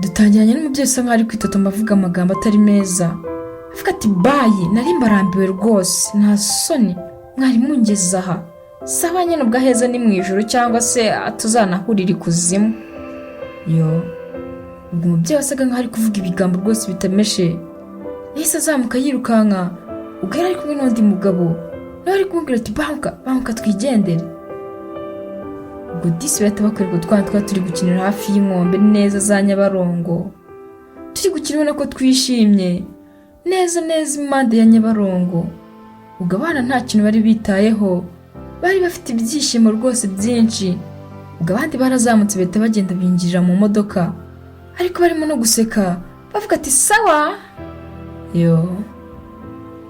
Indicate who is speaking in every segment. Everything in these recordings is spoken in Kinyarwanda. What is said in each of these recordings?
Speaker 1: Dutangiranye n'umubyeyi usa nkaho ari kwitotomba, avuga amagambo atari meza, avuga ati: "Bye, nari mbarambiwe rwose, nta soni mwari mungeze aha. Sawa nyine, ubwo aheza ni mu ijoro cyangwa se tuzanahurira ikuzimu." Yo, ubwo umubyeyi wasaga nkaho ari kuvuga ibigambo rwose bitameshe yahise azamuka yirukanka. Ubwo yari ari kumwe n'undi mugabo nawe ari kumubwira ati: "Banguka, banguka, twigendere." Ubwo disi bahita bakwereka utwana twari turi gukinira hafi y'inkombe neza za Nyabarongo, turi gukina ubona ko twishimye neza neza impande ya Nyabarongo. Ubwo abana nta kintu bari bitayeho, bari bafite ibyishimo rwose byinshi. Ubwo abandi barazamutse, bahita bagenda binjirira mu modoka, ariko barimo no guseka bavuga ati: "Sawa." Yo,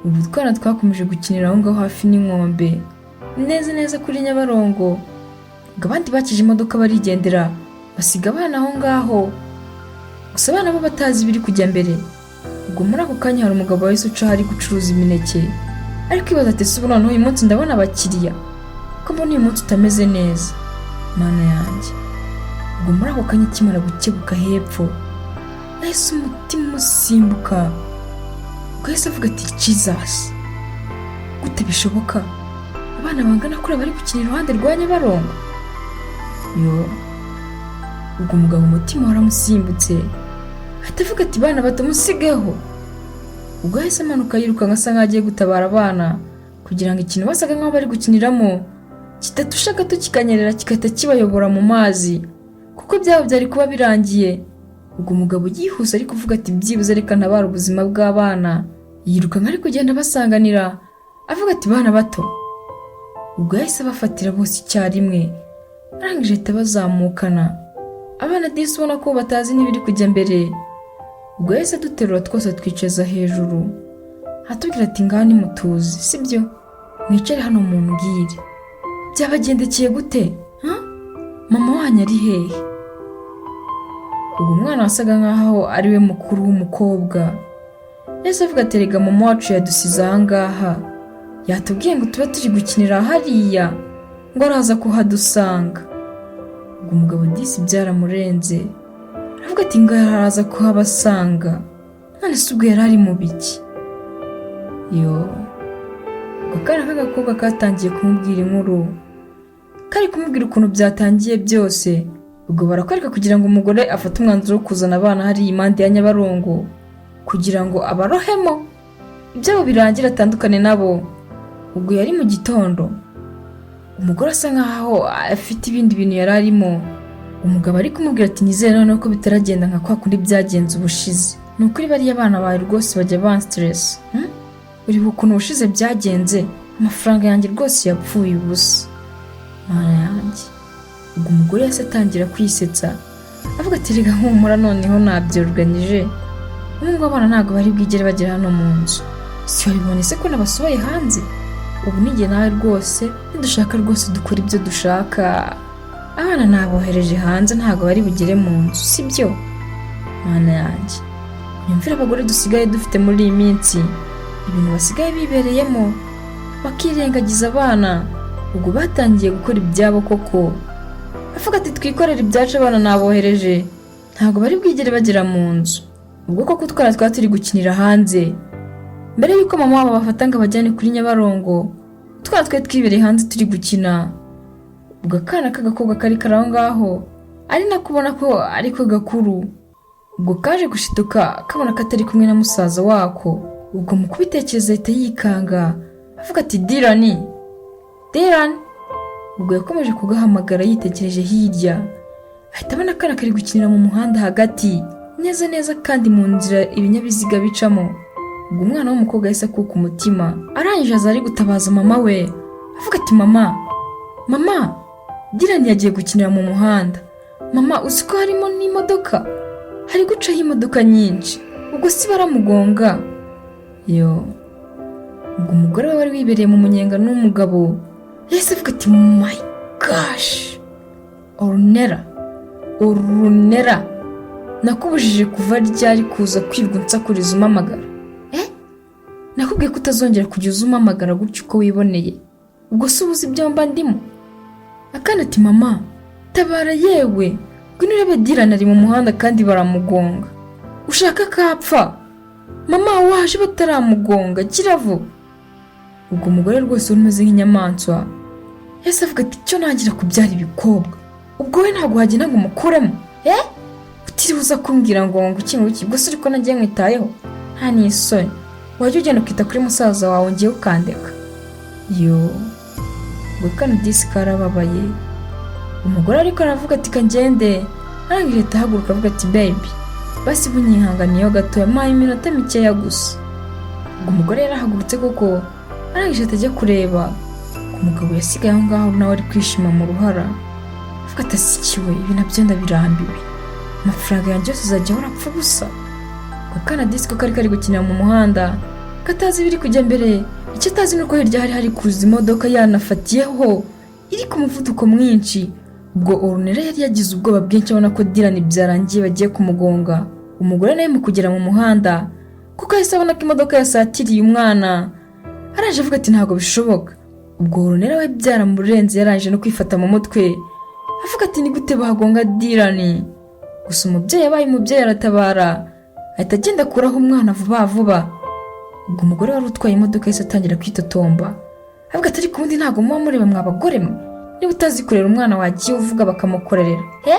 Speaker 1: ubu utwana twakomeje gukinira aho ngaho hafi n'inkombe neza neza kuri Nyabarongo. Ubwo abandi bakije imodoka barigendera, basiga abana aho ngaho gusa, abana bo batazi ibiri kujya mbere. Ubwo muri ako kanya hari umugabo wahise uca ahari gucuruza imineke, ari kwibaza ati: "Ese ubu noneho uyu munsi ndabona abakiriya, ko mbona uyu munsi utameze neza, Mana yanjye?" Ubwo muri ako kanya akimara gukebuka hepfo, yahise umutima umusimbuka. Ubwo yahise avuga ati: "Jesus, gute bishoboka? Abana bangana kuriya bari gukina iruhande rwa Nyabarongo?" Yo, ubwo umugabo umutima waramusimbutse, ahita avuga ati: "Bana bato, musigeho." Ubwo yahise amanuka yirukanka, asa nkaho agiye gutabara abana kugira ngo ikintu basaga nkaho bari gukiniramo kidatusha gato kikanyerera, kigahita kibayobora mu mazi, kuko byaba byari kuba birangiye. Ubwo umugabo yihuse ari kuvuga ati: "Byibuze reka ntabara ubuzima bw'abana." Yirukanka ari kugenda basanganira, avuga ati: "Bana bato." Ubwo yahise abafatira bose icyarimwe, arangije ahita bazamukana. Abana disi ubona ko batazi n'ibiri kujya mbere. Ubwo yahise aduterura twose, twicaza hejuru, atubwira ati: "Ngaha nimutuzi, sibyo? Mwicare hano mumbwire byabagendekeye gute, ha? Mama wanyu ari hehe?" Ubwo umwana wasaga nkaho ari we mukuru w'umukobwa yahise avuga ati: "Erega mama wacu yadusize aha ngaha, yatubwiye ngo tube turi gukinira hariya, ngo araza kuhadusanga." Ubwo umugabo disi byaramurenze, aravuga ati: "Ngo araza kuhabasanga? None se ubwo yari ari mu biki?" Yo, ubwo akana k'agakobwa katangiye kumubwira inkuru, kari kumubwira ukuntu byatangiye byose. Ubwo barakwereka kugira ngo umugore afate umwanzuro wo kuzana abana hariya impande ya Nyabarongo kugira ngo abarohemo, ibyabo birangire, atandukane nabo. Ubwo yari mu gitondo, umugore asa nkaho afite ibindi bintu yari arimo. Umugabo ari kumubwira ati: "Nizere noneho ko bitaragenda nka kwa kundi byagenze ubushize. Ni ukuri bariya bana bawe rwose bajya banstress. Uribuka ukuntu ubushize byagenze? Amafaranga yanjye rwose yapfuye ubusa, Mana yanjye." Ubwo umugore yahise atangira kwisetsa, avuga ati: "Rega humura, noneho nabyorganije. Ubu ngubu abana ntabwo bari bwigere bagera hano mu nzu. Si wabibonye se ko nabasohoye hanze? Ubu nijye nawe rwose, nidushaka rwose dukora ibyo dushaka. Abana nabohereje hanze, ntabwo bari bugere mu nzu, sibyo? Mana yanjye, nyumvire abagore dusigaye dufite muri iyi minsi, ibintu basigaye bibereyemo, bakirengagiza abana." Ubwo batangiye gukora ibyabo koko, avuga ati: "Twikorere ibyacu, abana nabohereje, ntabwo bari bwigere bagera mu nzu." Ubwo koko utwana twaba turi gukinira hanze mbere y'uko mama wabo bafata ngo abajyane kuri Nyabarongo, utwana twari twibereye hanze turi gukina. Ubwo akana k'agakobwa kari kari aho ngaho, ari nako ubona ko ariko gakuru, ubwo kaje gushituka kabona ko atari kumwe na musaza wako. Ubwo mu kubitekereza ahita yikanga, avuga ati: "Dirani, Dirani!" Ubwo yakomeje kugahamagara yitegereje hirya, ahita abona akana kari gukinira mu muhanda hagati neza neza, kandi mu nzira ibinyabiziga bicamo. Ubwo umwana w'umukobwa yahise akuka umutima, arangije aza ari gutabaza mama we, avuga ati: "Mama, mama, Dirani yagiye gukinira mu muhanda. Mama, uzi ko harimo n'imodoka? Hari gucaho imodoka nyinshi, ubwo si baramugonga?" Yo, ubwo umugore we wari wibereye mu munyenga n'umugabo yahise avuga ati: "My gosh, Orunera, Orunera, nakubujije kuva ryari kuza kwirirwa unsakuriza umpamagara? Eh, nakubwiye ko utazongera kujya uza umpamagara gutyo uko wiboneye. Ubwo se ubuze ibyo mba ndimo?" Akana ati: "Mama, tabara, yewe Ngwino urebe Dylan ari mu muhanda kandi baramugonga. Ushaka kapfa? Mama, waje bataramugonga, gira vuba." Ubwo umugore rwose wari umeze nk'inyamaswa yahise avuga ati: "Icyo nangira kubyara ibikobwa, ubwo we ntabwo wagenda ngo umukuremo, eh, utiriwe uza kumbwira ngo iki ngo iki? Gusa uri ko nagiye nkwitayeho, nta n'isoni. Wajya ugenda ukita kuri musaza wawe, ngiye ukandeka." Yo, ngo kano disi karababaye. Umugore ariko aravuga ati: "Kangende." Arangije ahita ahaguruka, avuga ati: "Baby, basi bunyihanganiyeho gatoya, mpaye iminota mikeya gusa." Ubwo umugore yarahagurutse koko, arangije ahita ajya kureba ku mugabo yasigaye aho ngaho, nawe ari kwishima mu ruhara, avuga ati: "Asikiwe, ibi nabyo ndabirambiwe, amafaranga yanjye yose azajya ahora apfa ubusa." Ngo akana disi ko kari kari gukinira mu muhanda, katazi ibiri kujya mbere. Icyo atazi ni uko hirya hari hari kuza imodoka yanafatiyeho, iri ku muvuduko mwinshi. Ubwo Orunera yari yagize ubwoba bwinshi, abona ko Dylan byarangiye, bagiye kumugonga. Umugore nawe mu kugera mu muhanda, kuko ahise abona ko imodoka yasatiriye umwana, araje avuga ati: "Ntabwo bishoboka." Ubwo Orunera we byaramurenze, yarangije no kwifata mu mutwe, avuga ati: "Ni gute bagonga Dylan?" Gusa umubyeyi yabaye umubyeyi, aratabara, ahita agenda akuraho umwana vuba vuba. Ubwo umugore wari utwaye imodoka yahise atangira kwitotomba, avuga ati: "Ariko ubundi ntabwo muba mureba, mwa bagore mwe? Niba utazi kurera umwana, wagiye uvuga bakamukorerera? He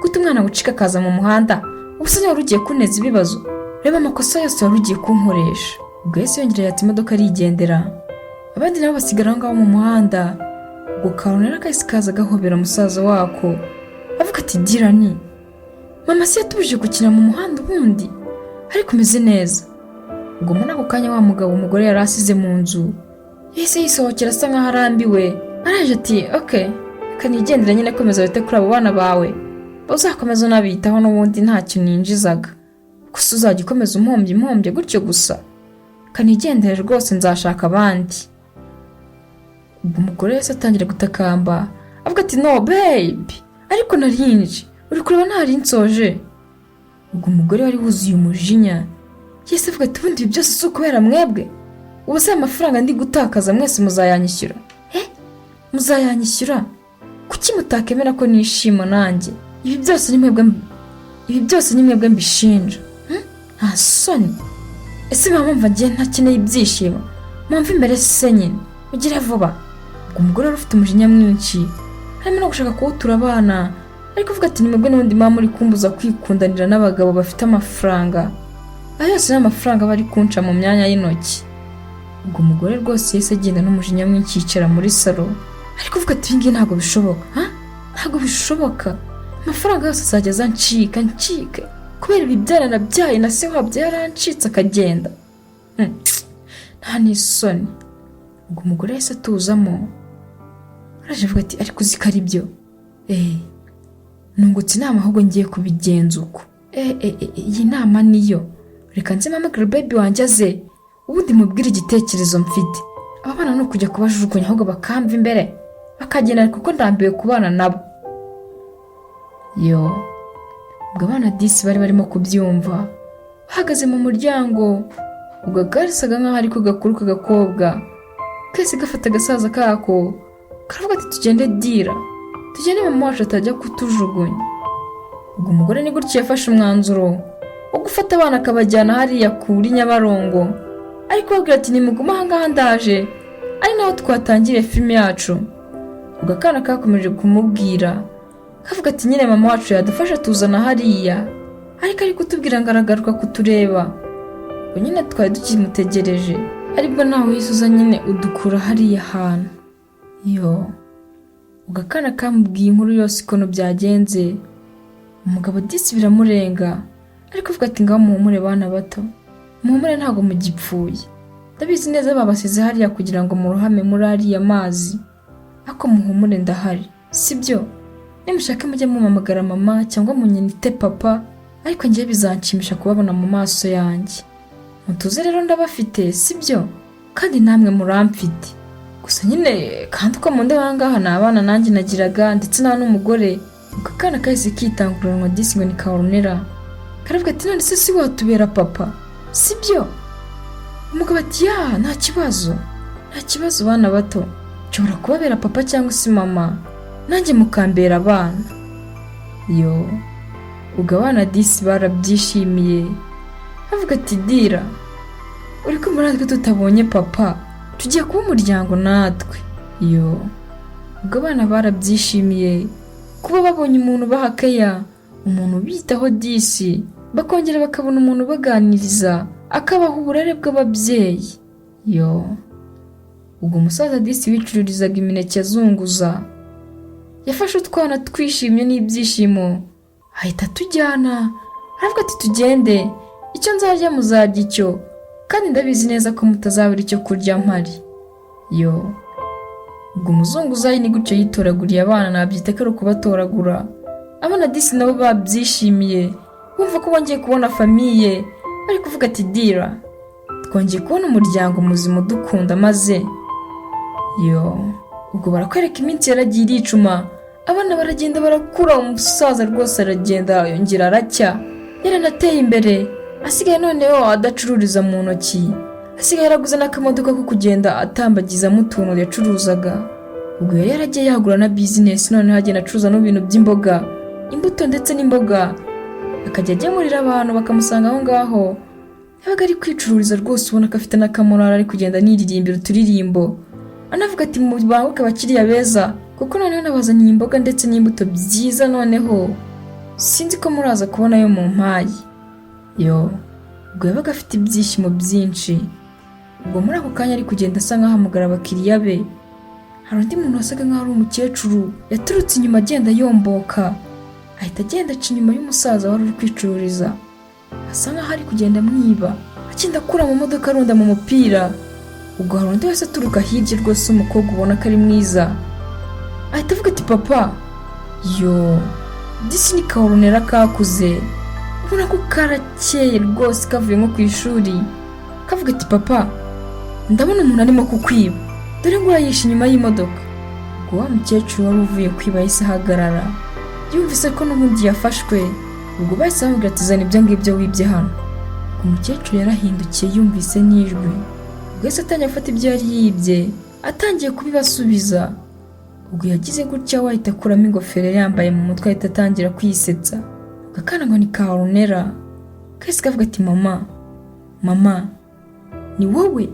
Speaker 1: gute umwana gucika akaza mu muhanda? Ubu se wari ugiye kunteza ibibazo? Reba amakosa yose wari ugiye kunkoresha." Ubwo yahise yongera yatsa imodoka, arigendera, abandi nabo basigara aho ngaho mu muhanda. Ubwo Karonera kahise kaza gahobera musaza wako, avuga ati: "Dylan, mama si yatubujije gukina mu muhanda ubundi, ariko umeze neza." Ubwo muri ako kanya, wa mugabo umugore yari asize mu nzu yahise yisohokera, asa nkaho arambiwe. Araje ati: "Ok, reka nigendere nyine, komeza wite kuri abo bana bawe, uzakomeza unabitaho, n'ubundi ntacyo ninjizaga, gusa uzajya ukomeza umpombye impombye gutyo gusa. Kanigendere rwose, nzashaka abandi." Ubwo umugore yahise atangira gutakamba, avuga ati: "No baby, ariko narinje, uri kureba ntari nsoje." Ubwo umugore wari wuzuye umujinya yahise avuga ati: "Ubundi ibi byose si ukubera mwebwe? Ubu se aya mafaranga ndi gutakaza mwese muzayanyishyura? Eh, muzayanyishyura? Kuki mutakemera ko nishima nanjye? Ibi byose ni mwebwe, ibi byose ni mwebwe mbishinja. Nta soni? Ese mama, mva ngiye, ntakeneye ibyishimo, mpamvu imbere se nyine, ugire vuba." Ubwo umugore wari ufite umujinya mwinshi, harimo no gushaka kuwutura abana, ariko uvuga ati: "Ni mwebwe n'ubundi muba muri kumbuza kwikundanira n'abagabo bafite amafaranga, ayo yose ni amafaranga bari kunca mu myanya y'intoki." Ubwo umugore rwose yahise agenda n'umujinya mwinshi, yicara muri salo, ariko uvuga ati: "Ibi ngibi ntabwo bishoboka, ha? Ntabwo bishoboka, amafaranga yose azajya aza ncika ncike kubera ibi byana nabyaye, na se wabyo yarancitse akagenda. Nta n'isoni." Ubwo umugore yahise atuzamo, araje avuga ati: "Ariko uzi ko ari byo? Eee, nungutse inama, ahubwo ngiye kubigenza uko. Iyi nama niyo, reka nze mpamagare baby wanjye aze, ubundi mubwire igitekerezo mfite. Aba bana ni ukujya kubajugunya, ahubwo bakamva imbere bakagenda, kuko ndambiwe kubana nabo." Yo, ubwo abana disi bari barimo kubyumva bahagaze mu muryango. Ubwo kasaga nkaho ariko gakuru k'agakobwa kese gafata agasaza kako, karavuga ati: "Tugende dira, tugende, mama wacu atajya kutujugunya." Ubwo umugore ni gutyo yafashe umwanzuro wo gufata abana akabajyana hariya kuri Nyabarongo, ariko babwira ati: "Nimugume ahangaha, ndaje." Ari naho twatangiriye filime yacu. Ubwo akana kakomeje kumubwira, kavuga ati: "Nyine mama wacu yadufasha tuzana hariya, ariko ari kutubwira ngo aragaruka kutureba, ubwo nyine twari tukimutegereje, aribwo nawe uhise uza nyine udukura hariya hantu." Yo, ubwo akana kamubwiye inkuru yose ukuntu byagenze. Umugabo disi biramurenga, ariko avuga ati: "Ngaho muhumure bana bato, muhumure, ntabwo mugipfuye. Ndabizi neza babasize hariya kugira ngo murohame muri ariya mazi, ariko muhumure, ndahari, sibyo? Nimushake mujye mumpamagara mama cyangwa munyite papa, ariko ngewe bizanshimisha kubabona mu maso yanjye. Mutuze rero, ndabafite, sibyo? Kandi namwe muramfite. Gusa nyine kandi uko mundeba aha ngaha ni abana nanjye nagiraga, ndetse nta n'umugore." Ubwo akana kahise kitanguranwa disi ngo ni Karunera, karavuga ati: "None se si watubera papa, sibyo?" Umugabo ati: "Ya, nta kibazo, nta kibazo bana bato, nshobora kubabera papa cyangwa se mama, nanjye mukambera abana." Yo, ubwo abana disi barabyishimiye, bavuga ati: "Dira, uri kumva natwe tutabonye papa, tugiye kuba umuryango natwe." Yo, ubwo abana barabyishimiye kuba babonye umuntu ubaha keya, umuntu ubitaho disi, bakongera bakabona umuntu ubaganiriza, akabaha uburere bw'ababyeyi. Yo, ubwo umusaza disi wicururizaga imineke azunguza yafashe utwana twishimye n'ibyishimo, ahita atujyana, aravuga ati: "Tugende, icyo nzarya muzarya icyo, kandi ndabizi neza ko mutazabura icyo kurya mpari." Yo, ubwo umuzunguzayi ni gutyo yitoraguriye abana, nabyita ko ari ukubatoragura. Abana disi nabo babyishimiye, bumva ko bongeye kubona famille, bari kuvuga ati: "Dira, twongeye kubona umuryango muzima udukunda." Maze yo, ubwo barakwereka iminsi yaragiye iricuma, abana baragenda barakura, umusaza rwose aragenda yongera aracya, yaranateye imbere, asigaye noneho adacururiza mu ntoki, asigaye yaraguze n'akamodoka ko kugenda atambagizamo utuntu yacuruzaga. Ubwo yari yaragiye yagura na business, noneho agenda acuruza n'ibintu by'imboga, imbuto ndetse n'imboga, akajya agemurira abantu bakamusanga aho ngaho. Yabaga ari kwicururiza rwose, ubona ko afite n'akamorari, ari kugenda aniririmbira uturirimbo, anavuga ati: "Mubanguke abakiriya beza, kuko noneho nabazaniye imboga ndetse n'imbuto byiza, noneho sinzi ko muraza kubona ayo mu mpaye." Yo, ubwo yabaga afite ibyishimo byinshi. Ubwo muri ako kanya ari kugenda asa nkaho ahamagara abakiriya be, hari undi muntu wasaga nkaho ari umukecuru yaturutse inyuma agenda yomboka, ahita agenda aca inyuma y'umusaza wari uri kwicururiza, asa nkaho ari kugenda amwiba, agenda akura mu modoka arunda mu mupira. Ubwo hari undi wese aturuka hirya rwose, umukobwa ubona ko ari mwiza, ahita avuga ati: "Papa." Yo, disi ni kaworonera kakuze, ubona ko karakeye rwose, kavuye nko ku ishuri, kavuga ati: "Papa, ndabona umuntu arimo kukwiba, dore ngo urayishe inyuma y'imodoka." Ubwo wa mukecuru wari uvuye kwiba yahise ahagarara, yumvise ko n'ubundi yafashwe. Ubwo bahise bamubwira ati: "Zana ibyo ngibyo wibye hano." Ubwo umukecuru yarahindukiye, yumvise n'ijwi, ubwo yahise atangira gufata ibyo yari yibye, atangiye kubibasubiza. Ubwo yagize gutya we ahita akuramo ingofero yari yambaye mu mutwe, ahita atangira kwisetsa. Ubwo akana ngo ni ka Orunera kahise kavuga ati: "Mama, mama, ni wowe?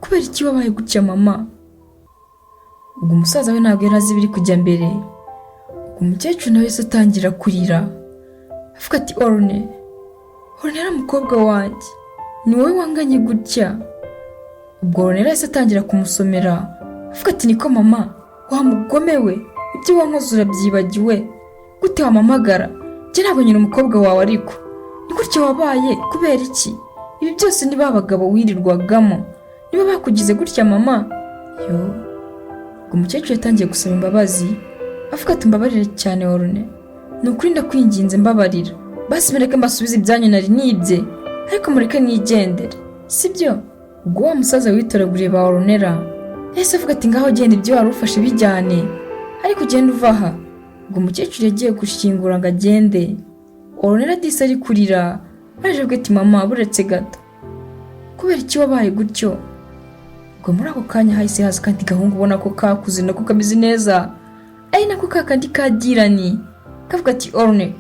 Speaker 1: Kubera iki wabaye gutya, mama?" Ubwo umusaza we ntabwo yari azi ibiri kujya mbere. Ubwo umukecuru nawe yahise atangira kurira, avuga ati: "Orune, Orunera mukobwa wanjye, ni wowe wanganye gutya?" Ubwo Orunera yahise atangira kumusomera, avuga ati: "Niko mama, wa mugome we, ibyo wankoze urabyibagiwe? Gute wampamagara? Njye ntabwo nyina umukobwa wawe, ariko ni gutya wabaye kubera iki? Ibi byose ni ba bagabo wirirwagamo, niba bakugize gutya, mama?" Yo, ubwo umukecuru yatangiye gusaba imbabazi, avuga ati: "Mbabarire cyane Orune, ni ukuri ndakwinginze, mbabarira. Basi mureke mbasubize ibyanyu nari nibye, ariko mureke nigendere, sibyo?" Ubwo wa musaza witoraguriye ba Orunera yahise avuga ati: "Ngaho genda, ibyo wari ufashe bijyane, ariko ugenda uva aha." Ubwo umukecuru yagiye gushyingura ngo agende, Orunera disi ari kurira, araje avuga ati: "Mama, buretse gato, kubera iki wabaye gutyo?" Ubwo muri ako kanya hahise haza akandi gahungu, ubona ko kakuze nako kameze neza, ari nako kakandi ka Dirani, kavuga ati: "Orune,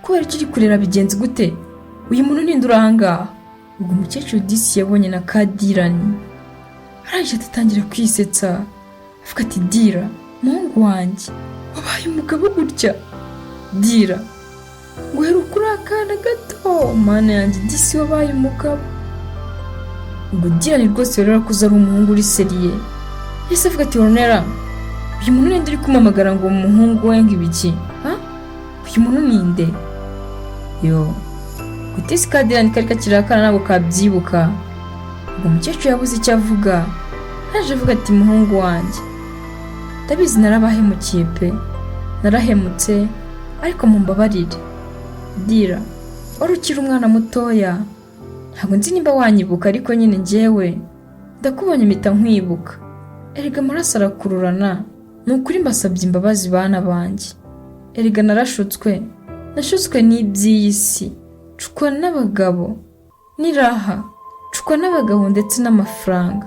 Speaker 1: kubera icyo uri kurera, bigenze gute? Uyu muntu ninde uri ahangaha?" Ubwo umukecuru disi yabonye na ka Dirani, arangije atangira kwisetsa, avuga ati: "Dira muhungu wanjye, wabaye umugabo gutya? Dira, ngo uheruka uri akana gato, mana yanjye, disi wabaye umugabo." Ubwo Dirani rwose rero akuze ari umuhungu uri sérieux, yahise avuga ati: "Orunera, uyu muntu ninde uri kumamagara ngo umuhungu we, ngo ibiki? Ha, uyu muntu ninde?" Yo, gutisi ka Dirani kari kakiri akana ntabwo kabyibuka. Ubwo umukecuru yabuze icyo avuga, yaje avuga ati: "Muhungu wanjye, ndabizi narabahemukiye pe, narahemutse, ariko mumbabarire. Dira, wari ukiri umwana mutoya, ntabwo nzi nimba wanyibuka, ariko nyine njyewe ndakubonye mpita nkwibuka. Erega amaraso arakururana. Ni ukuri mbasabye imbabazi bana banjye. Erega narashutswe, nashutswe n'iby'iyi si, nshukwa n'abagabo n'iraha, nshukwa n'abagabo ndetse n'amafaranga,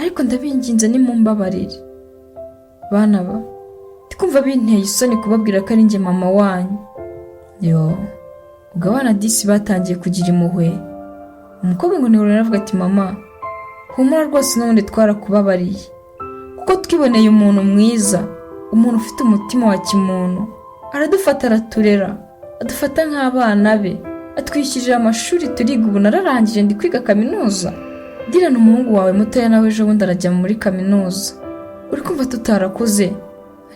Speaker 1: ariko ndabinginze nimumbabarire bana ba." Ndi Kumva binteye isoni kubabwira ko ari njye mama wanyu." Yo, ubwo abana disi batangiye kugira impuhwe. Umukobwa ngo ni aravuga ati: "Mama, humura rwose, n'ubundi twarakubabariye kuko twiboneye umuntu mwiza, umuntu ufite umutima wa kimuntu. Aradufata, araturera, adufata nk'abana be, atwishyurira amashuri turiga. Ubu nararangije, ndi kwiga kaminuza. Dirana umuhungu wawe mutoya nawe ejo bundi arajya muri kaminuza. Uri kumva tutarakuze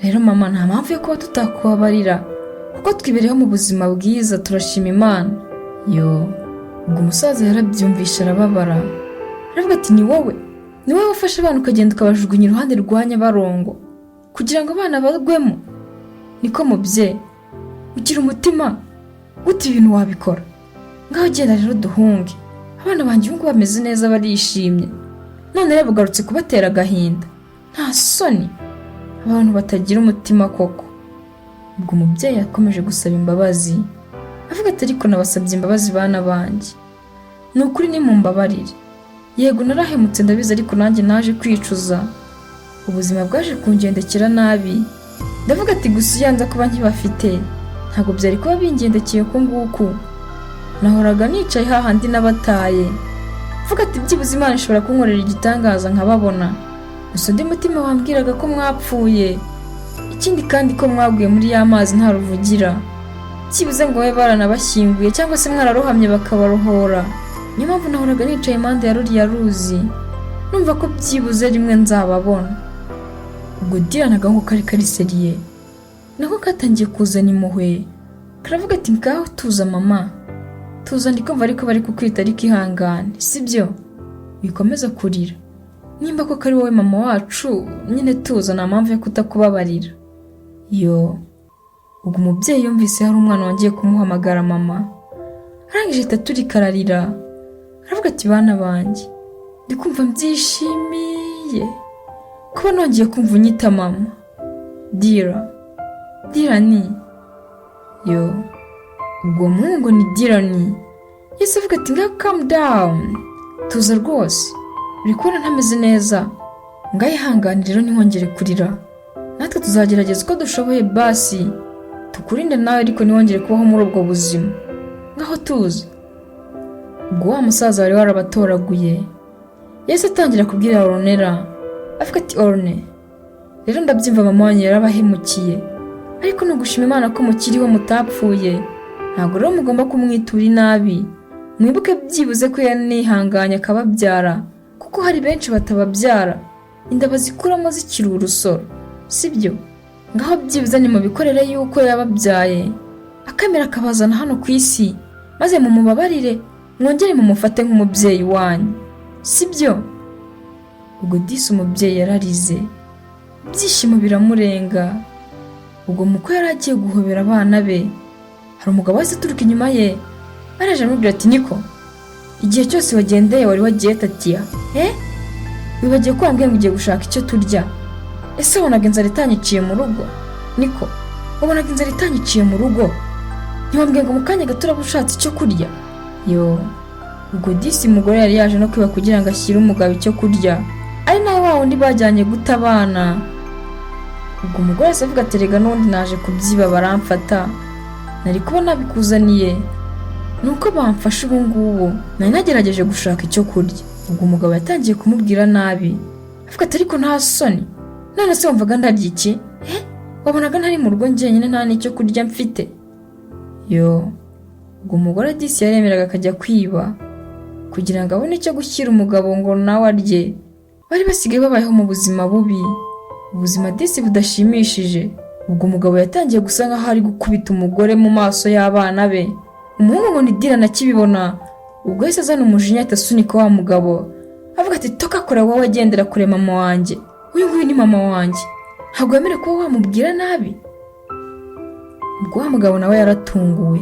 Speaker 1: rero mama, nta mpamvu yo kuba tutakubabarira kuko twibereyeho mu buzima bwiza, turashima Imana." Yo, ubwo umusaza yarabyumvishe arababara, aravuga ati: Ni wowe wafashe abana ukagenda ukabajugunya iruhande rwa Nyabarongo kugira ngo abana bagwemo? Niko mubyeyi, ugira umutima gute? Ibintu wabikora? Ngaho genda rero duhunge. Abana banjye ubu ngubu bameze neza, barishimye, none rero bugarutse kubatera agahinda. Nta soni, abantu batagira umutima koko." Ubwo umubyeyi yakomeje gusaba imbabazi, avuga ati: "Ariko nabasabye imbabazi bana banjye, ni ukuri nimumbabarire. Yego narahemutse ndabizi, ariko nanjye naje kwicuza, ubuzima bwaje kungendekera nabi." Ndavuga ati: "Gusa iyo nza kuba nkibafite ntabwo byari kuba bingendekeye uku nguku. Nahoraga nicaye hahandi nabataye." Mvuga ati: "Byibuze Imana ishobora kunkorera igitangaza nkababona. Gusa undi mutima wambwiraga ko mwapfuye, ikindi kandi ko mwaguye muri ya mazi nta ruvugira, byibuze ngo babe baranabashyinguye cyangwa se mwararohamye bakabarohora. Niyo mpamvu nahoraga nicaye impande ya ruriya ruzi, numva ko byibuze rimwe nzababona." Ubwo Dirana agahungu kari kariseriye nako katangiye kuzana impuhwe, karavuga ati: "Ngaho tuza mama, tuza, ndi kumva ariko bari kukwita, ariko ihangane, sibyo? Wikomeza kurira. Nimba koko ari wowe mama wacu nyine, tuza, nta mpamvu yo kutakubabarira." Yo, ubwo umubyeyi yumvise hari umwana wongeye kumuhamagara mama, arangije ahita aturika ararira, aravuga ati: "Bana banjye, ndi kumva mbyishimiye kuba nongeye kumva unyita mama. Dira, Dirani." Yo, ubwo muhungu ni Dirani yahise avuga ati: "Ngaho calm down, tuza rwose, uri kubona ntameze neza. Ngaho ihangane rero, ntiwongere kurira. Natwe tuzagerageza uko dushoboye basi tukurinde nawe, ariko ntiwongere kubaho muri ubwo buzima. Ngaho tuza." Ubwo wa musaza wari warabatoraguye yahise atangira kubwira Oronera, avuga ati: "Orone rero, ndabyumva mama wanyu yarabahemukiye, ariko ni ugushima Imana ko mukiriho mutapfuye. Ntabwo rero mugomba kumwitura inabi. Mwibuke byibuze ko yanihanganye akababyara, kuko hari benshi batababyara, inda bazikuramo zikiri urusoro, sibyo? Ngaho byibuze nimubikorere yuko yababyaye, akamera akabazana hano ku isi, maze mumubabarire, mwongere mumufate nk'umubyeyi wanyu, sibyo?" Ubwo disi umubyeyi yararize, ibyishimo biramurenga. Ubwo muko yari agiye guhobera abana be, hari umugabo wahise aturuka inyuma ye, araje aramubwira ati: "Niko, igihe cyose wagendeye wari wagiye tatiya? Eh, wibagiwe ko wambwiye ngo ugiye gushaka icyo turya? Ese wabonaga inzara itanyiciye mu rugo? Niko, wabonaga inzara itanyiciye mu rugo? Ntiwambwiye ngo mu kanya gato uraba ushatse icyo kurya?" Yo, ubwo disi umugore yari yaje no kwiba kugira ngo ashyire umugabo icyo kurya, ari nawe wa wundi bajyanye guta abana. Ubwo umugore wese avuga ati: "Rega n'ubundi naje kubyiba baramfata, nari kuba nabikuzaniye, ni uko bamfashe. Ubu ngubu nari nagerageje gushaka icyo kurya." Ubwo umugabo yatangiye kumubwira nabi, avuga ati: "Ariko nta soni? None se wumvaga ndarya iki? Eh, wabonaga ntari mu rugo njyenyine, nta n'icyo kurya mfite?" Yo, ubwo umugore disi yaremeraga akajya kwiba kugira ngo abone icyo gushyira umugabo ngo nawe arye. Bari basigaye babayeho mu buzima bubi, ubuzima disi budashimishije. Ubwo umugabo yatangiye gusa nkaho ari gukubita umugore mu maso y'abana be. Umuhungu ngo ni Dirana akibibona, ubwo yahise azana umujinya, ahita asunika wa mugabo, avuga ati: "Toka kure wowe, agendera kure mama wanjye. Uyu nguyu ni mama wanjye, ntabwo wemerewe kuba wamubwira nabi." Ubwo wa mugabo nawe yaratunguwe,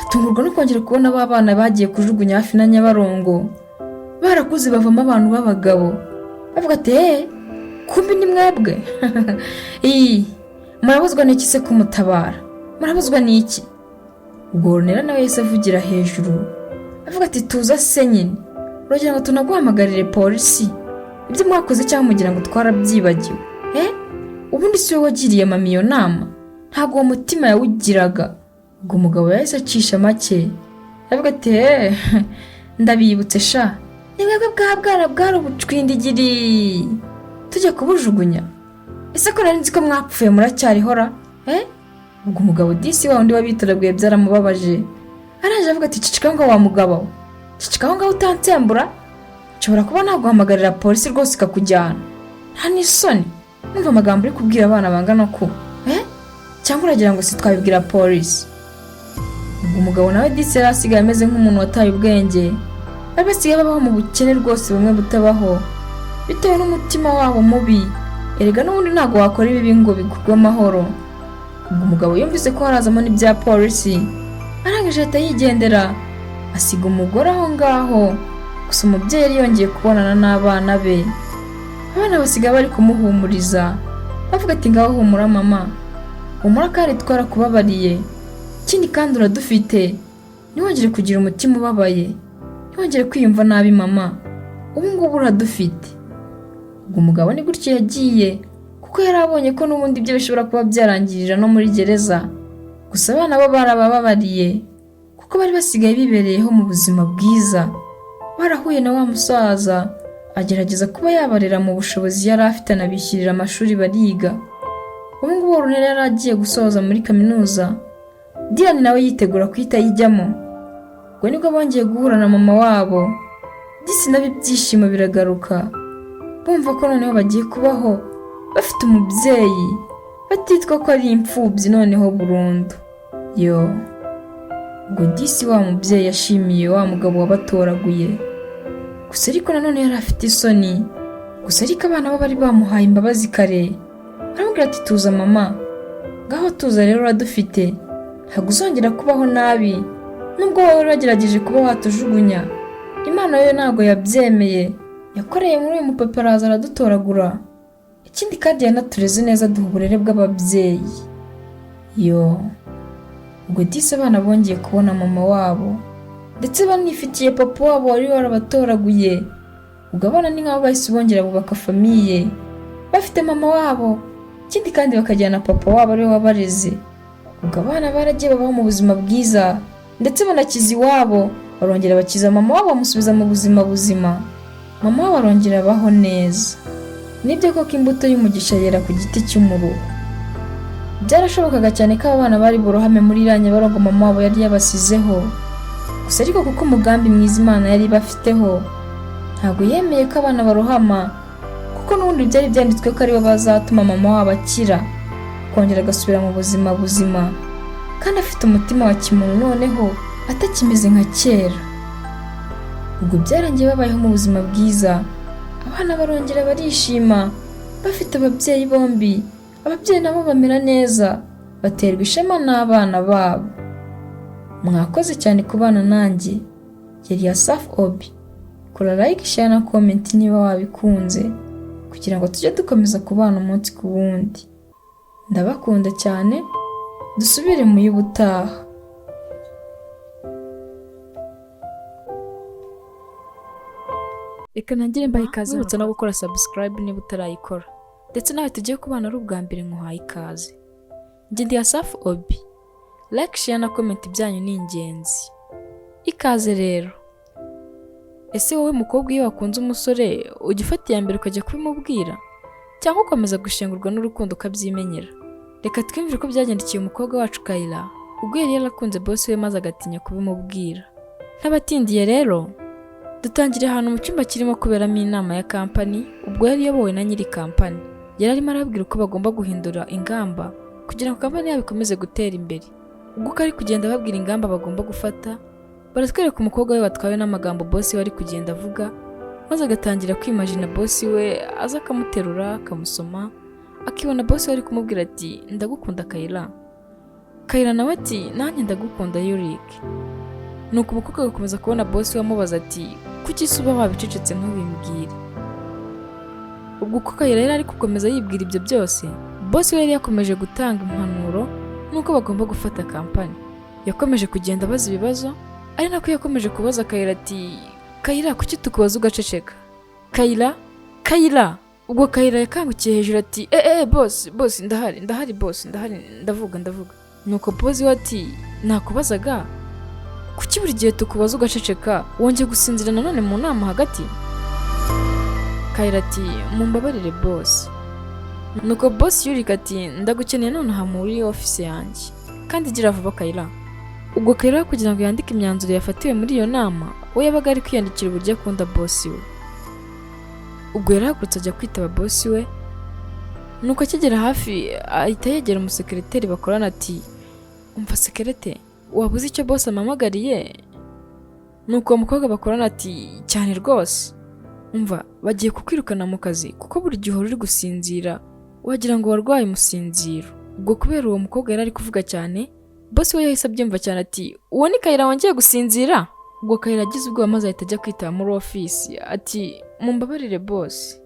Speaker 1: atungurwa no kongera kubona ba bana bagiye kujugunya hafi na Nyabarongo barakuze, bavamo abantu b'abagabo. Bavuga ati: "Eee, kumbi ni mwebwe? Iyi murabuzwa n'iki se kumutabara? Murabuzwa n'iki?" Ubwo Ronera nawe yahise avugira hejuru, avuga ati: "Tuza se nyine, uragira ngo tunaguhamagarire polisi? Ibyo mwakoze cyangwa mugira ngo twarabyibagiwe? Eh, Ubundi si we wagiriye mama iyo nama? Ntabwo uwo mutima yawugiraga. Ubwo umugabo yahise acisha make, aravuga ati: "Heee, ndabibutse sha, ni mwebwe bwa bwana bwari ubucwindigiri tujya kubujugunya. Ese ko nari nzi ko mwapfuye, muracyarihora?" Eh, ubwo umugabo disi wa wundi wabitoraguye byaramubabaje, araje avuga ati: "Cicika aho ngaho wa mugabo we, cicika aho ngaho utansembura, nshobora kuba naguhamagarira polisi rwose ikakujyana. Nta n'isoni, numva amagambo uri kubwira abana bangana ko, eh, cyangwa uragira ngo si twabibwira polisi?" Ubwo umugabo nawe disi yari asigaye ameze nk'umuntu wataye ubwenge. Bari basigaye babaho mu bukene rwose bumwe butabaho, bitewe n'umutima wabo mubi. Erega n'ubundi ntabwo wakora ibibi ngo bigurwe amahoro. Ubwo umugabo yumvise ko harazamo n'ibya polisi, arangije ahita yigendera, asiga umugore aho ngaho. Gusa umubyeyi yari yongeye kubonana n'abana be. Abana basigaye bari kumuhumuriza, bavuga ati: "Ngaho humura mama, humura kandi twarakubabariye. Ikindi kandi uradufite, ntiwongere kugira umutima ubabaye, ntiwongere kwiyumva nabi mama, ubu ngubu uradufite." Ubwo umugabo ni gutyo yagiye, kuko yari abonye ko n'ubundi ibyo bishobora kuba byarangirira no muri gereza. Gusa abana bo barabababariye, kuko bari basigaye bibereyeho mu buzima bwiza, barahuye na wa musaza agerageza kuba yabarera mu bushobozi yari afite, anabishyurira amashuri bariga. Ubu ngubu Orunera yari agiye gusoza muri kaminuza, Diane nawe yitegura guhita ayijyamo. Ubwo nibwo bongeye guhura na mama wabo. Disi nabo ibyishimo biragaruka, bumva ko noneho bagiye kubaho bafite umubyeyi, batitwa ko ari imfubyi noneho burundu. Yo, ubwo disi wa mubyeyi yashimiye wa mugabo wabatoraguye. Gusa ariko nanone yari afite isoni. Gusa ariko abana bo bari bamuhaye imbabazi kare, baramubwira ati: "Tuza mama, ngaho tuza rero, uradufite, ntabwo uzongera kubaho nabi. Nubwo wowe wagerageje kuba watujugunya, Imana yo ntabwo yabyemeye, yakoreye muri uyu mupapa araza aradutoragura. Ikindi kandi yanatureze neza, duha uburere bw'ababyeyi." Yo, ubwo disi abana bongeye kubona mama wabo, ndetse banifitiye papa wabo wari warabatoraguye. Ubwo abana ni nk'aho bahise bongera bubaka famille, bafite mama wabo, ikindi kandi bakajyana papa wabo ariwe wabareze. Ubwo abana baragiye babaho mu buzima bwiza, ndetse banakiza iwabo, barongera bakiza mama wabo, bamusubiza mu buzima buzima, mama wabo arongera abaho neza. Nibyo koko, imbuto y'umugisha yera ku giti cy'umuruho. Byarashobokaga cyane ko aba bana bari burohame muri iriya Nyabarongo mama wabo yari yabasizeho. Gusa ariko kuko umugambi mwiza Imana yari ibafiteho, ntabwo yemeye ko abana barohama, kuko n'ubundi byari byanditswe ko aribo bazatuma mama wabo akira, akongera agasubira mu buzima buzima, kandi afite umutima wa kimuntu, noneho atakimeze nka kera. Ubwo byarangiye babayeho mu buzima bwiza, abana barongera barishima bafite ababyeyi bombi. Ababyeyi nabo bamera neza, baterwa ishema n'abana babo. Mwakoze cyane kubana nanjye, yari Asafu Obi. Kora like, share na comment niba wabikunze, kugira ngo tujye dukomeza kubana umunsi ku wundi. Ndabakunda cyane, dusubire mu y'ubutaha. Reka ntangire mbaha ikaze, nkwibutsa no gukora subscribe niba utarayikora, ndetse nawe tugiye kubana ari ubwa mbere, nkuhaye ikaze. Njye ndi Asafu Obi. Like, share na comment byanyu ni ingenzi. Ikaze rero. Ese wowe mukobwa, iyo wakunze umusore, ujya ufata iya mbere ukajya kubimubwira, cyangwa ukomeza gushengurwa n'urukundo ukabyimenyera? Reka twiyumvire uko byagendekeye umukobwa wacu Kayira, ubwo yari yarakunze boss we maze agatinya kubimubwira. Ntabatindiye rero, dutangiriye ahantu mu cyumba kirimo kuberamo inama ya kampani. Ubwo yari iyobowe na nyiri kampani, yari arimo arababwira uko bagomba guhindura ingamba kugira ngo kampani yabo ikomeze gutera imbere. Ubwo uko ari kugenda ababwira ingamba bagomba gufata, baratwereka umukobwa we watwawe n'amagambo boss we ari kugenda avuga, maze agatangira kwimajina boss we aza akamuterura, akamusoma, akibona boss we ari kumubwira ati: "Ndagukunda Kayira." Kayira nawe ati: "Nanjye ndagukunda Yurike." Nuko umukobwa agakomeza kubona boss we amubaza ati: "Kuki se uba wabicecetse ntubimbwire?" Ubwo uko Kayira yari ari gukomeza yibwira ibyo byose, boss we yari yakomeje gutanga impanuro n'uko bagomba gufata kampani. Yakomeje kugenda abaza ibibazo, ari nako yakomeje kubaza Kayira ati: "Kayira, kuki tukubaza ugaceceka? Kayira, Kayira!" Ubwo Kayira yakangukiye hejuru ati: "Eh, boss, boss, ndahari, ndahari boss, ndahari, ndavuga, ndavuga." Nuko boss we ati: "Nakubazaga kuki buri gihe tukubaza ugaceceka? Wongeye gusinzira nanone mu nama hagati?" Kayira ati: "Mumbabarire boss." Nuko boss Yurika ati: "Ndagukeneye nonaha muri office yanjye, kandi gira vuba, Kayira." Ubwo Kayira kugira ngo yandike imyanzuro yafatiwe muri iyo nama, we yabaga ari kwiyandikira uburyo akunda boss we. Ubwo yarahagurutse ajya kwitaba boss we. Nuko akigera hafi ahita yegera umusekereteri bakorana ati: "Umva sekerete, waba uzi icyo boss ampamagariye?" Nuko uwo mukobwa bakorana ati: "Cyane rwose, umva, bagiye kukwirukana mu kazi kuko buri gihe uhora uri gusinzira, wagira ngo warwaye umusinziro." Ubwo kubera uwo mukobwa yari ari kuvuga cyane, boss we yahise abyumva cyane ati: "Uwo ni Kayira wongeye gusinzira." Ubwo Kayira agize ubwoba maze ahita ajya kwitaba muri ofisi ati: "Mumbabarire boss,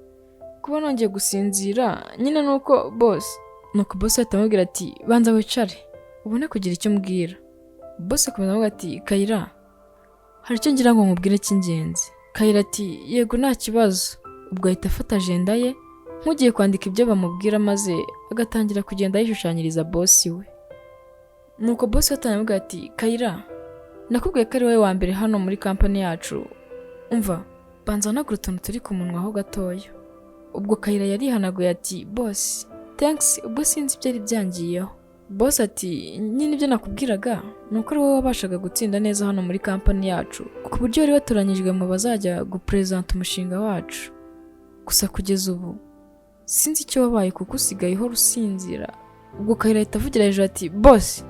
Speaker 1: kuba nongeye gusinzira nyine nuko boss." Nuko boss ahita amubwira ati: "Banza wicare ubone kugira icyo umbwira." Boss akomeza amuvuga ati: "Kayira, hari icyo ngira ngo nkubwire cy'ingenzi." Kayira ati: "Yego, nta kibazo." Ubwo ahita afata ajenda ye nk'ugiye kwandika ibyo bamubwira, maze agatangira kugenda yishushanyiriza boss we. Nuko boss we atangira amuvuga ati: "Kayira, nakubwiye ko ari wowe wa mbere hano muri kampani yacu. Umva, banza wanagure utuntu turi ku munwa ho gatoya." Ubwo Kayira yarihanaguye ati: "Boss, thanks." Ubwo sinzi ibyari byangiyeho. Boss ati: "Nyine ibyo nakubwiraga ni uko ari wowe wabashaga gutsinda neza hano muri kampani yacu, ku buryo wari watoranyijwe mu bazajya guperezanta umushinga wacu. Gusa kugeza ubu sinzi icyo wabaye kuko usigaye uhora usinzira." Ubwo Kayira ahita avugira hejuru ati: "Boss,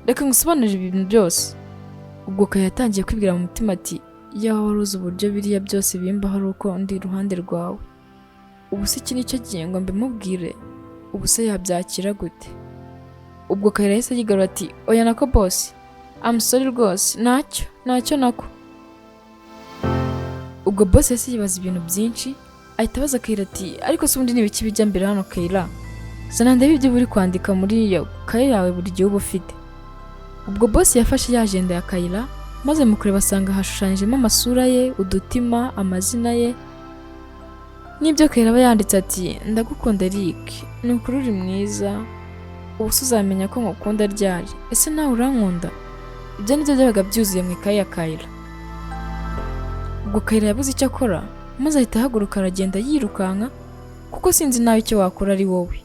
Speaker 1: reka ngusobanurire ibintu byose." Ubwo Kayira yatangiye kwibwira mu mutima ati: "Iyaba wari uzi uburyo biriya byose bimbaho ari uko ndi iruhande rwawe. Ubu se iki nicyo gihe ngo mbimubwire? Ubu se yabyakira gute?" Ubwo Kayira yahise yigarura ati: "Oya, nako boss, I'm sorry rwose, ntacyo, ntacyo nako." Ubwo boss yahise yibaza ibintu byinshi, ahita abaza Kayira ati: "Ariko se ubundi ni ibiki bijya mbere hano, Kayira? Zana ndebe ibyo uri kwandika muri iyo kaye yawe buri gihe uba ufite." Ubwo boss yafashe ya ajenda ya Kayira, maze mu kureba asanga hashushanyijemo amasura ye, udutima, amazina ye n'ibyo Kayira aba yanditse ati: "Ndagukunda Eric, ni ukuri uri mwiza. Ubu se uzamenya ko ngukunda ryari? Ese nawe urankunda?" Ibyo nibyo byabaga byuzuye mu ikaye ya Kayira. Ubwo Kayira yabuze icyo akora, maze ahita ahaguruka aragenda yirukanka, kuko sinzi nawe icyo wakora ari wowe.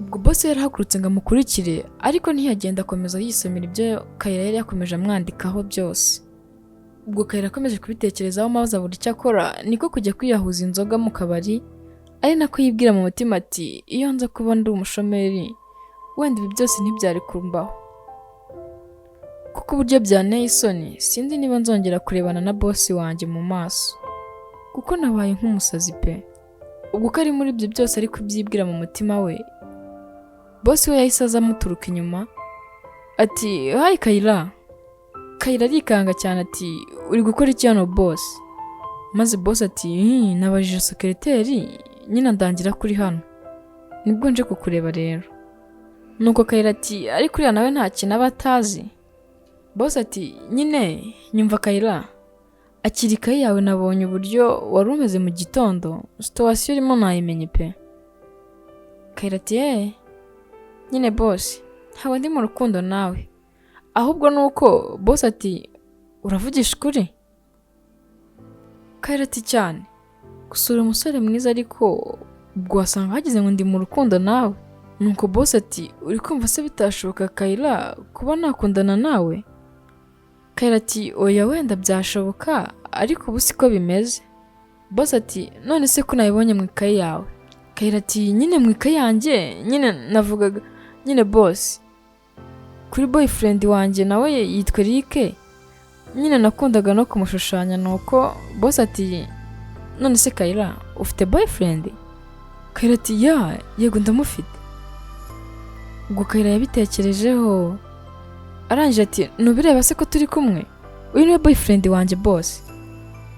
Speaker 1: Ubwo boss yarahagurutse ngo amukurikire, ariko ntiyagenda, akomeza yisomera ibyo Kayira yari yakomeje amwandikaho byose. Ubwo Kayira akomeje kubitekerezaho maze abura icyo akora, niko kujya kwiyahuza inzoga mu kabari, ari nako yibwira mu mutima ati: "Iyo nza kuba ndi umushomeri, wenda ibi byose ntibyari kumbaho, kuko uburyo byanteye isoni, sinzi niba nzongera kurebana na boss wanjye mu maso, kuko nabaye nk'umusazi pe." Ubwo uko ari muri ibyo byose ari kubyibwira mu mutima we, boss we yahise aza amuturuka inyuma ati: "Hi Kayira." Kayira arikanga cyane ati: "Uri gukora iki hano, boss?" Maze boss ati: "Nabajije sekereteri nyine ndangira kuri hano, nibwo nje kukureba rero." Nuko Kayira ati: "Ariko uriya nawe nta kintu aba atazi." Boss ati: "Nyine nyumva Kayira, akira ikayi yawe. Nabonye uburyo wari umeze mu gitondo, situation urimo nayimenye pe." Kayira ati: "Yeee, nyine boss, ntabwo ndi mu rukundo nawe, ahubwo ni uko." Boss ati: "Uravugisha ukuri?" Kayira ati: "Cyane, gusura umusore mwiza, ariko ubwo wasanga hagize ngo ndi mu rukundo nawe." Nuko boss ati: "Uri kumva se bitashoboka, Kayira, kuba nakundana nawe?" Kayira ati: "Oya, wenda byashoboka, ariko ubu siko bimeze." Boss ati: "None se ko nabibonye mu ikayi yawe?" Kayira ati: "Nyine mu ikayi yanjye, nyine navugaga nyine boss kuri boyfriend wanjye, nawe yitwa Eric, nyine nakundaga no kumushushanya." Nuko boss ati: "None se Kayira, ufite boyfriend?" Kayira ati: "Yeah, yego, ndamufite." Ubwo Kayira yabitekerejeho, arangije ati: "Ntubireba se ko turi kumwe? Uyu niwe boyfriend wanjye, boss."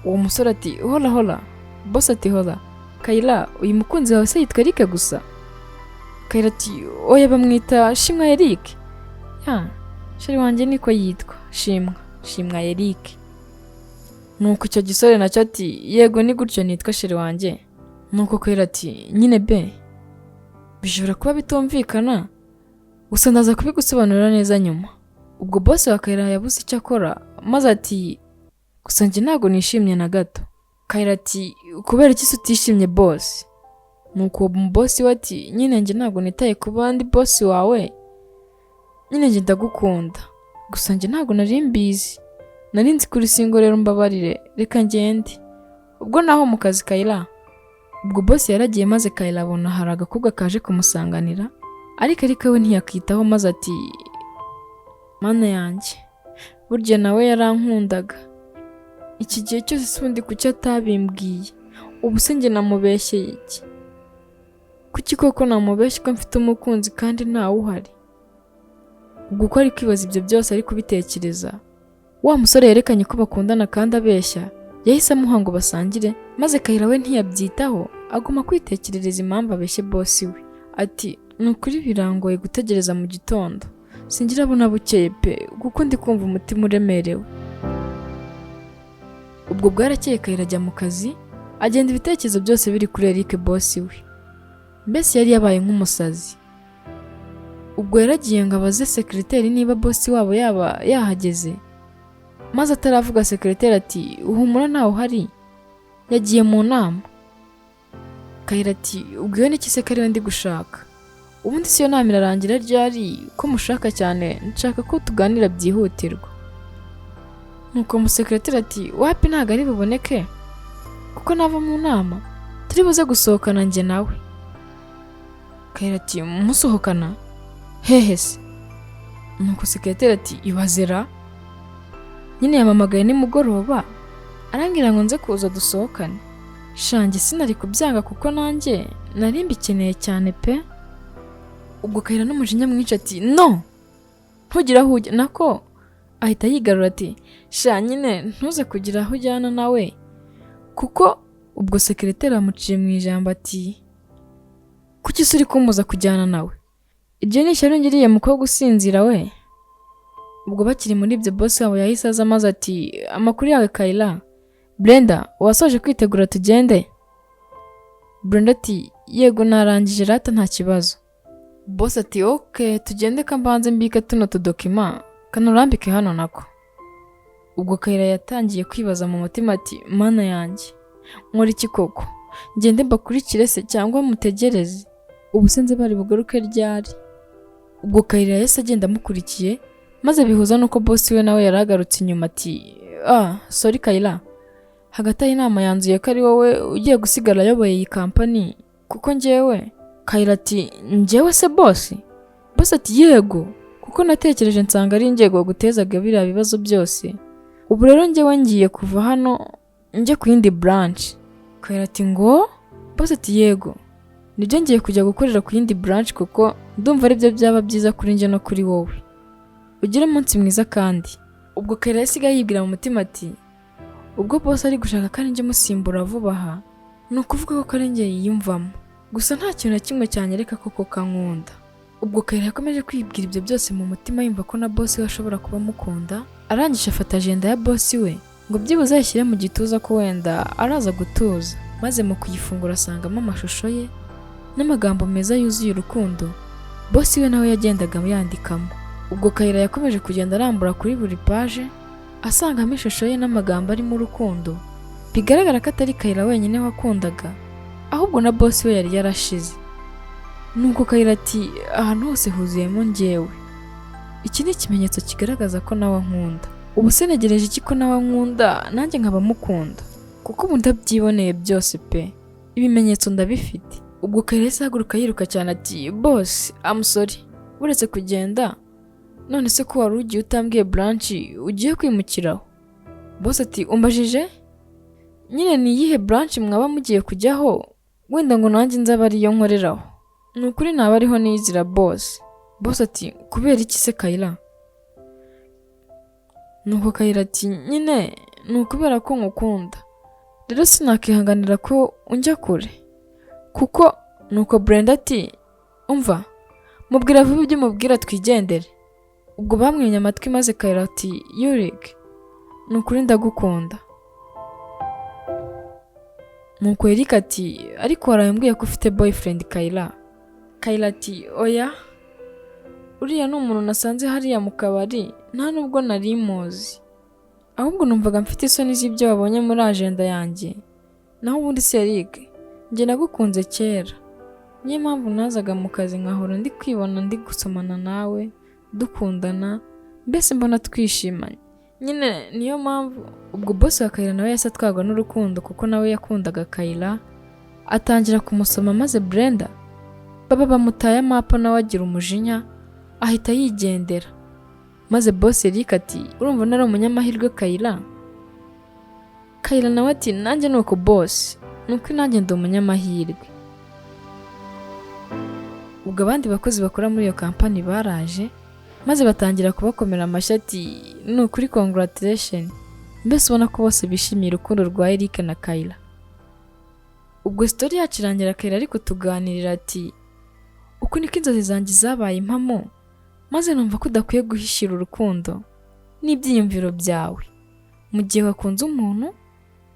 Speaker 1: Uwo musore ati: "Hola, hola." Boss ati: "Hola Kayira, uyu mukunzi wawe se yitwa Eric gusa?" Kayira ati: "Oya, bamwita Shimwa Eric. Yeah, chéri wanjye niko yitwa, Shimwa, Shimwa Eric." Nuko icyo gisore nacyo ati: "Yego, ni gutyo nitwa, chéri wanjye." Nuko Kayira ati: "Nyine be bishobora kuba bitumvikana, gusa ndaza kubigusobanurira neza nyuma." Ubwo boss wa Kayira yabuze icyo akora, maze ati: "Gusa njye ntabwo nishimye na gato." Kayira ati: "Kubera iki se utishimye, boss?" Nuko uwo boss we ati: "Nyine njye ntabwo nitaye ku bandi boss wawe, nyine njye ndagukunda, gusa njye ntabwo nari mbizi, nari nzi kuri single. Rero mbabarire, reka ngende." Ubwo naho mu kazi Kayira, ubwo boss yaragiye, maze Kayira abona hari agakobwa kaje kumusanganira, ariko we ntiyakitaho, maze ati: "Mana yanjye, burya nawe yarankundaga iki gihe cyose se? Ubundi kuki atabimbwiye? Ubu se njye namubeshyeye iki? Kuki koko namubeshye ko mfite umukunzi kandi ntawe uhari?" Ubwo uko ari kwibaza ibyo byose, ari kubitekereza, wa musore yerekanye ko bakundana kandi abeshya, yahise amuha ngo basangire, maze Kayira we ntiyabyitaho, aguma kwitekerereza impamvu abeshye boss we. Ati: "Ni ukuri birangoye gutegereza mu gitondo, singira abona bukeye pe, kuko ndi kumva umutima uremerewe." Ubwo bwarakeye, Kayira ajya mu kazi, agenda ibitekerezo byose biri kuri Eric boss we, mbese yari yabaye nk'umusazi. Ubwo yaragiye ngo abaze sekiriteri niba boss wabo yaba yahageze, maze ataravuga, sekiriteri ati: "Uhumura, ntawe uhari, yagiye mu nama." Kayira ati: "Ubwo iyo niki se ko ariwe ndi gushaka? Ubundi si iyo nama irarangira ryari ko mushaka cyane, nshaka ko tuganira byihutirwa?" Nuko umusekiriteri ati: "Wapi, ntabwo ari buboneke, kuko nava mu nama turi buze gusohokana njye nawe." Kayira ati: "Musohokana hehe se?" Nuko sekiriteri ati: "Ibazera nyine, yampamagaye nimugoroba arambwira ngo nze kuza dusohokane. Shange sinari kubyanga kuko nanjye nari mbikeneye cyane pe." Ubwo Kayira n'umujinya mwinshi ati: "No, ntugire aho ujya." Nako ahita yigarura ati: "Sha nyine ntuze kugira aho ujyana nawe kuko." Ubwo sekereteri amuciye mu ijambo ati: "Kuki se uri kumbuza kujyana nawe? Iryo ni ishyari ungiriye, mukobwa usinzira we." Ubwo bakiri muri ibyo, boss wabo yahise aza, maze ati: "Amakuru yawe, Kayira? Brenda, wasoje kwitegura tugende?" Brenda ati: "Yego, narangije rata, nta kibazo." Boss ati: "Ok, tugende, kambanze mbike tuno tudokima, kanurambike hano nako." Ubwo Kayira yatangiye kwibaza mu mutima ati: "Mana yanjye, nkora iki koko? Ngende mbakurikire se cyangwa mutegereze? Ubu se nze bari bugaruke ryari?" Ubwo Kayira yahise agenda amukurikiye, maze bihuza n'uko boss we nawe yari agarutse inyuma ati: "Ah, sorry Kayira, hagati aho inama yanzuye ko ari wowe ugiye gusigara ayoboye iyi kampani, kuko njyewe." Kayira ati: "Njyewe se, boss?" Boss ati: "Yego, kuko natekereje nsanga ari njye wagutezaga biriya bibazo byose. Ubu rero njyewe ngiye kuva hano njye ku yindi branch." Kayira ati: "Ngo?" Boss ati: "Yego, nibyo, ngiye kujya gukorera ku yindi branch kuko ndumva aribyo byaba byiza kuri njye no kuri wowe. Ugire umunsi mwiza." Kandi ubwo Kayira yasigaye yibwira mu mutima ati: "Ubwo boss ari gushaka kandi njye musimbura vuba aha, ni ukuvuga ko ari njye yiyumvamo, gusa nta kintu na kimwe cyanyereka ko koko ankunda." Ubwo Kayira yakomeje kwibwira ibyo byose mu mutima, yumva ko na boss we ashobora kuba amukunda. Arangije afata agenda ya boss we ngo byibuze ayishyire mu gituza ko wenda araza gutuza, maze mu kuyifungura asangamo amashusho ye n'amagambo meza yuzuye urukundo boss we nawe yagendaga yandikamo. Ubwo Kayira yakomeje kugenda arambura kuri buri paje, asangamo ishusho ye n'amagambo arimo urukundo. Bigaragara ko atari Kayira wenyine wakundaga, ahubwo na boss we yari yarashize. Nuko Kayira ati: "Ahantu hose huzuyemo njyewe, iki ni ikimenyetso kigaragaza ko nawe ankunda. Ubu se ntegereje iki ko nawe ankunda nanjye nkaba mukunda? Kuko ubu ndabyiboneye byose pe, ibimenyetso ndabifite." Ubwo Kayira yahise ahaguruka yiruka cyane ati: "Boss, I'm sorry, uretse kugenda, none se ko wari ugiye utambwiye branch ugiye kwimukiraho?" Boss ati: "Umbajije nyine ni iyihe branch mwaba mugiye kujyaho, wenda ngo nanjye nzaba ariyo nkoreraho? Ni ukuri naba ariho nizira, boss." Boss ati: "Kubera iki se, Kayira?" Nuko Kayira ati: "Nyine ni ukubera ko nkukunda, rero sinakihanganira ko unjya kure kuko." Nuko Brenda ati: "Umva, mubwira vuba ibyo umubwira twigendere." Ubwo bamwimye amatwi, maze Kayira ati: "Yurik, ni ukuri ndagukunda." Nuko Eric ati: "Ariko waraye ko ufite boyfriend, Kayla?" Kayla ati: "Oya, uriya ni umuntu nasanze hariya mu kabari, nta nubwo nari muzi. Ahubwo numvaga mfite isoni z'ibyo wabonye muri agenda yanjye. Naho ubundi se Eric, njye nagukunze kera. Niyo mpamvu nazaga mu kazi nkahora ndi kwibona ndi gusomana nawe, dukundana, mbese mbona twishimanye nyine, niyo mpamvu." Ubwo boss wa Kayla nawe yahise atwarwa n'urukundo, kuko nawe yakundaga Kayla, atangira kumusoma, maze Brenda baba bamutaye amapa, nawe agira umujinya ahita yigendera. Maze boss Eric ati: "Urumva nari umunyamahirwe, Kayla." Kayla nawe ati: "Nanjye ni uko boss, ni uko nanjye ndi umunyamahirwe." Ubwo abandi bakozi bakora muri iyo kampani baraje, maze batangira kubakomera amashyi, ati: "Ni ukuri congratulation." Mbese ubona ko bose bishimiye urukundo rwa Eric na Kayla. Ubwo story yacu irangira Kayla ari kutuganirira ati: "Uku niko inzozi zanjye zabaye impamo, maze numva ko udakwiye guhishira urukundo n'ibyiyumviro byawe. Mu gihe wakunze umuntu,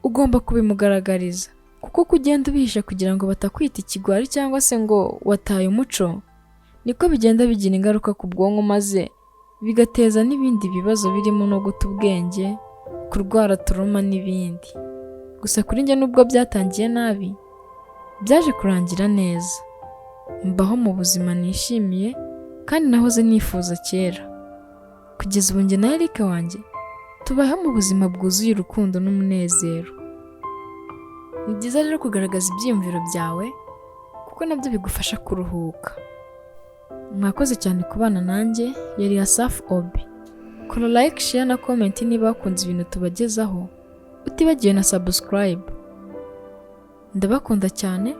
Speaker 1: ugomba kubimugaragariza, kuko uko ugenda ubihisha kugira ngo batakwita ikigwari cyangwa se ngo wataye umuco, niko bigenda bigira ingaruka ku bwonko, maze bigateza n'ibindi bibazo birimo no guta ubwenge, kurwara trauma n'ibindi. Gusa kuri njye, nubwo byatangiye nabi, byaje kurangira neza, mbaho mu buzima nishimiye kandi nahoze nifuza kera. Kugeza ubu njye na Eric wanjye tubayeho mu buzima bwuzuye urukundo n'umunezero." Ni byiza rero kugaragaza ibyiyumviro byawe, kuko nabyo bigufasha kuruhuka. Mwakoze cyane kubana nanjye, yari Asafu Obi. Kora like, share na comment niba wakunze ibintu tubagezaho, utibagiwe na subscribe. Ndabakunda cyane,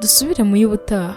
Speaker 1: dusubire mu y'ubutaha.